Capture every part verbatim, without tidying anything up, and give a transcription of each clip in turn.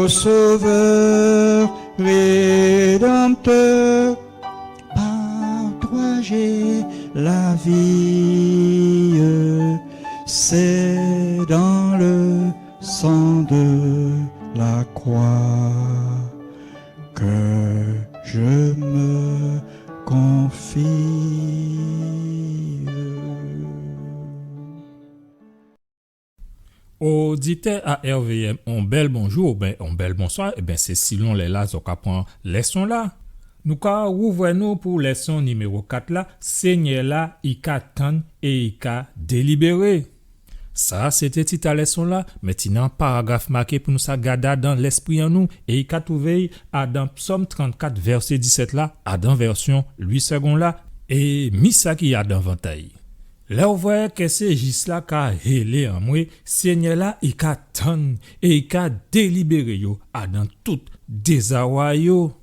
Sauveur, Rédempteur, par toi j'ai la vie. C'est dans le sang de la croix que je me confie. Oditè a R V M, on bèl bonjou, oben on bèl bonswa, ében, sé silon lè-la zò ka pran lèson-la. Nou ka wouvwè nou pou lèson niméwo kat la, Sényè-la, i ka tann é i ka délibéré. Sa, sé té tit a lèson-la, mé tini on paragraf maké pou nou sa gadé adan lèspri an nou, é i ka twouvé-y adan Psòm trannkat, vèsé disèt la, adan vèsyon Louis Segond la, é mi sa ki adan vant a-y. Lè ou vwè kè sé jis-la ka hélé anmwé, Sényè-la, i ka tann é i ka délibéré yo adan tout dézawa yo.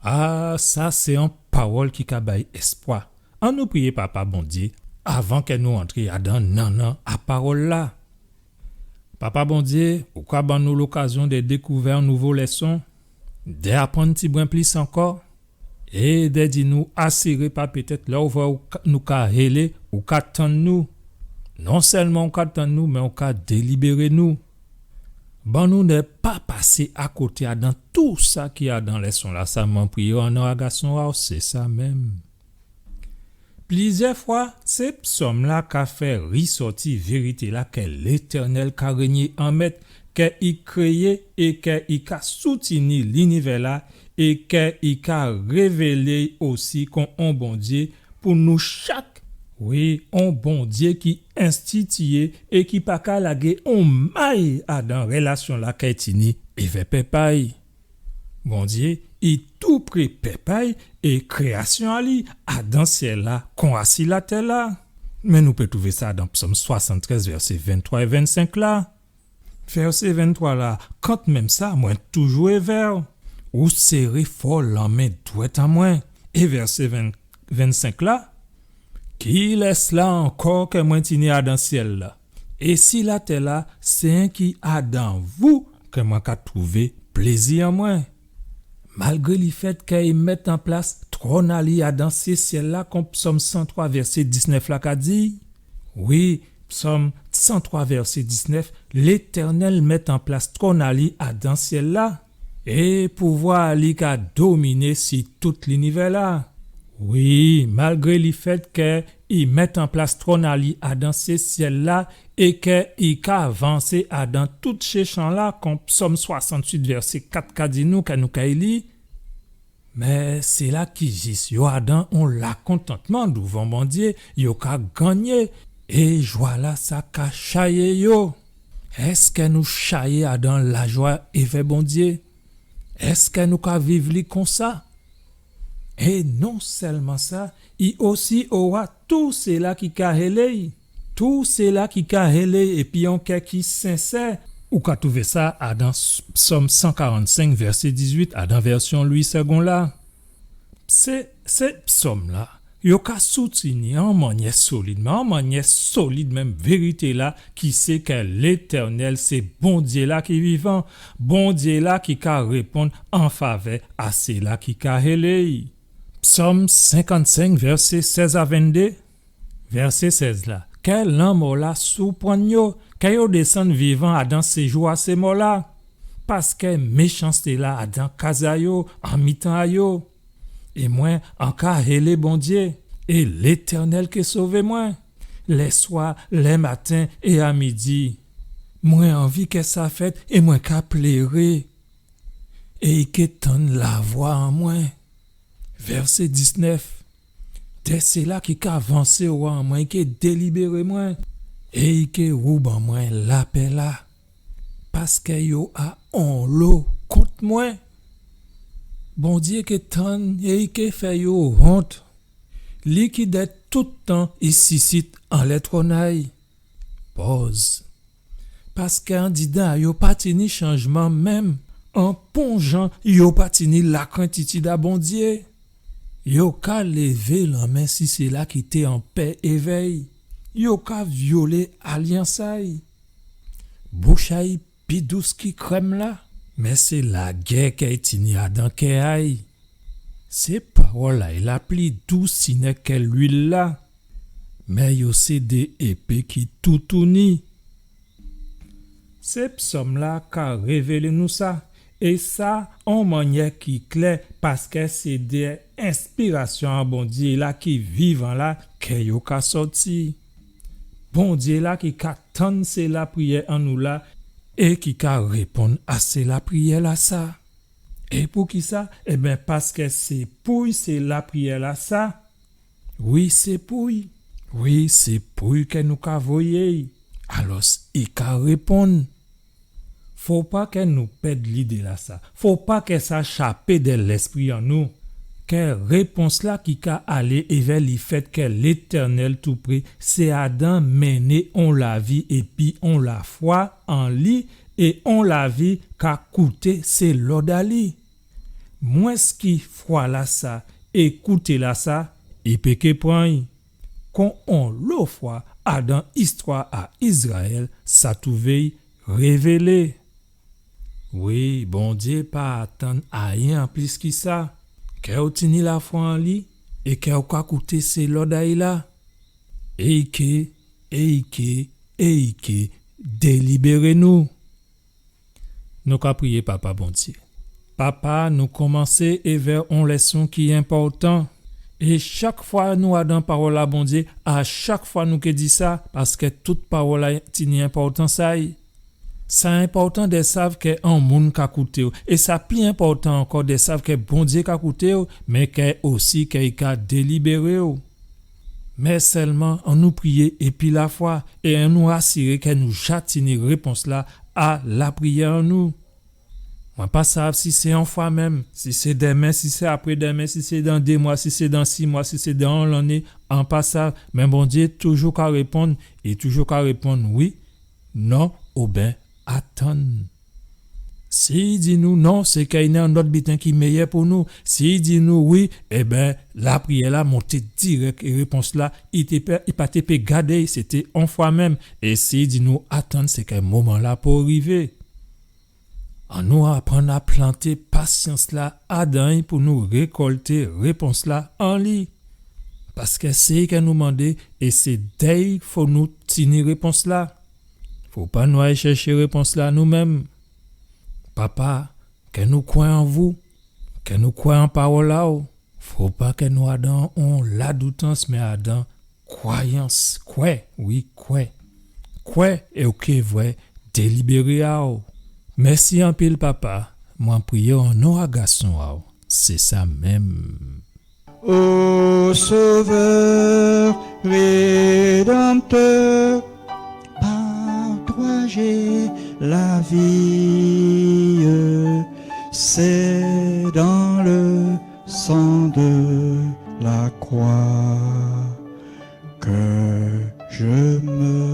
A, sa sé on pawòl ki ka bay èspwa. Annou priyé Papa Bondyé avan kè nou antré adan nannan a pawòl-la. Papa Bondyé, ou ka ban nou lokazyon dè dékouvè on nouvo lèson, dè aprann tibwen plis ankò, é dè di nou asiré pa pétèt lè ou vwè ou ka, nou ka hélé, ou ka tann nou. Non sèlman ou ka tann nou, mé ou ka délibéré nou. Ban nou dè pa pasé akoté adan tou sa ki adan lèson-la, sa mwen priyé an non a Gason a-w, sé sa menm. Plizyè fwa, sé psòm-la ka fè risòti vérité-la kè Létènèl ka rényé an mèt, kè i kréyé é kè i ka soutini linivè-la, é kè i ka révélé osi kon on Bondyé pou nou chak. Wi, on Bondyé ki enstitiyé é ki pa ka lagé on may adan rélasyon-la kè i tini èvè pèp a-y. Bondyé, i toupré pèp a-y é kréyasyon a-y, adan syèl-la kon asi latè-la. Mé nou pé twouvé sa dan Psòm swasanntrèz, vèsé venntwa é vennsenk la. Vèsé venntwa la, kantmenm sa, mwen toujou èvè-w. Ou séré fò lanmen dwèt an mwen. É vèsé venn, vennsenk la, kilès la ankò kè mwen tini adan syèl-la? É si latè-la, sé enki adan vou kè mwen ka twouvé plézi an mwen. Malgré lifèt kè i mèt an plas twòn a-y adan sé syèl-la, kon Psòm san twa, vèsé diznèf la ka di. Wi, Psòm san twa, vèsé diznèf, Létènèl mèt an plas twòn a-y adan syèl-la, é pouvwa a-y ka dominé si tout linivè-la. Wi, malgré lifèt kè i mèt an plas twòn a-y adan sé syèl-la, é kè i ka vansé adan tout sé chan-la, kon Psòm swasanntuit, vèsé kat ka di nou, kè nou kay li. Mé sila ki jis yo adan on lakontantman douvan Bondyé, yo ka gannyé, é jwa-lasa ka chayé yo. Èskè nou chayé adan lajwa èvè Bondyé? Èskè nou ka viv li konsa? É non sèlman sa, i osi owa tou sila ki ka hélé-y. Tou sila ki ka hélé-y épi on kè ki sensè. Ou ka twouvé sa adan s-, Psòm san karannsenk, vèsé dizuit, adan vèsyon Louis Segond la. Sé, sé psòm-la, yo ka soutini an mannyè solid, mé an mannyè solid menm vérité-la, ki sé kè Létènèl sé Bondyé-la ki vivan, Bondyé-la ki ka réponn an favè a sila ki ka hélé-y. Psòm senkannsenk, vèsé sèz a venndé. Vèsé sèz la. Kè lanmò-la souprann yo, kè yo désann vivan adan séjou a sé mò-la. Paskè méchansté-la adan kaz a yo, an mitan a yo. É mwen, an ka hélé Bondyé, é Létènèl ké sové mwen. Lèswa, lèmaten é a midi. Mwen anvi kè sa fèt, é mwen ka pléré. É i ké tann lavwa an mwen. Vèsé diznèf. Dè sila ki ka vansé owa an mwen, i ké délibéré mwen, é i ké wouban mwen lapè-la. Paskè yo a onlo kont mwen. Bondyé ké tann é i ké fè yo wont. Li ki dè tout tan i sisit anlè twòn a-y. Pòz. Paskè andidan a yo pa tini chanjman menm, an pon jan yo pa tini lakrentitid a Bondyé. Yo ka lévé lanmen si sila ki té an pè èvè-y. Yo ka vyolé alyans a-y. Bouch a-y pi dous ki krèm-la. Mé sé lagè kè i tini adan kè a'y. Sé pawòl a'y la pli dous sinè kè lwil la. Mé yo sé dé épé ki toutouni. Sé psòm la ka révélé nou sa, é sa on mannyè ki klè, paskè sé dé enspirasyon a Bondyé la ki vivan la kè yo ka sòti. Bondyé la ki ka tann sé lapriyè an nou la é ki ka réponn a sé lapriyè la sa. É poukisa ? Ében, paskè sé pou'y sé lapriyè la sa. Wi, sé pou'y. Wi, sé pou'y kè nou ka voyé'y. Alòs, i ka réponn. Fo pa kè nou pèd lidé la sa. Fo pa kè sa chapé dè lèspri an nou. Kè répons la ki ka alé évè lifèt kè Létènèl toupré, sé adan mennen on lavi épi on lafwa an li é on lavi ka kouté sé lòd a li. Mwens ki fwa la sa é kouté la sa, i pé ké pran'y. Kon onlo fwa adan istwa a Izrayèl sa touvé'y révélé. Wi, Bondyé pa atann ayen an plis ki sa. Kè ou tini lafwa an li é kè ou ka kouté sé lòd a'y la. É i ké, é i ké, é i ké délibéré nou. Nou ka priyé Papa Bondyé. Papa, nou konmansé évè on lèson ki enpòtan. É chak fwa nou adan pawòl a Bondyé, a chak fwa nou ké di sa, paskè tout pawòl la tini enpòtans a'y. Sa enpòtan dè sav kè on moun ka kouté'w. É sa pli enpòtan ankò dè sav kè Bondyé ka kouté'w, mé kè osi kè i ka délibéré'w. Mé sèlman, annou priyé épi lafwa, é annou asiré kè nou ja tini répons la a lapriyè an nou. Mwen pa sav si sé on fwa menm, si sé dèmen, si sé apré-dèmen, si sé dan dé mwa, si sé dan sis mwa, si sé dan on lanné, an pa sav. Mé Bondyé toujou ka réponn, é toujou ka réponn wi, non, oben atann. Si i di nou non, sé kè i ni on lòt biten ki méyè pou nou. Si i di nou wi, ében, lapriyè la monté dirèk é répons la, i té pè, i pa té pé gadé'y, sé té on fwa menm. É si i di nou atann, sé kè moman la poko rivé. Annou aprann a planté pasyans la adan'y pou nou rékòlté répons la an li. Paskè sé i kè nou mandé é sé dè'y fo nou tini répons la. Fo pa nou ay chèché répons la nou menm. Papa, kè nou kwè an vou, kè nou kwè an pawòl a'w. Fo pa kè nou adan on ladoutans, mé adan kwayans, kwè, wi, kwè. Kwè é ou ké vwè délibéré a'w. Mèsi anpil, Papa. Mwen priyé an non a Gason a'w. Sé sa menm. Ô Sauveur Rédempteur, par toi j'ai la vie, c'est dans le sang de la croix que je me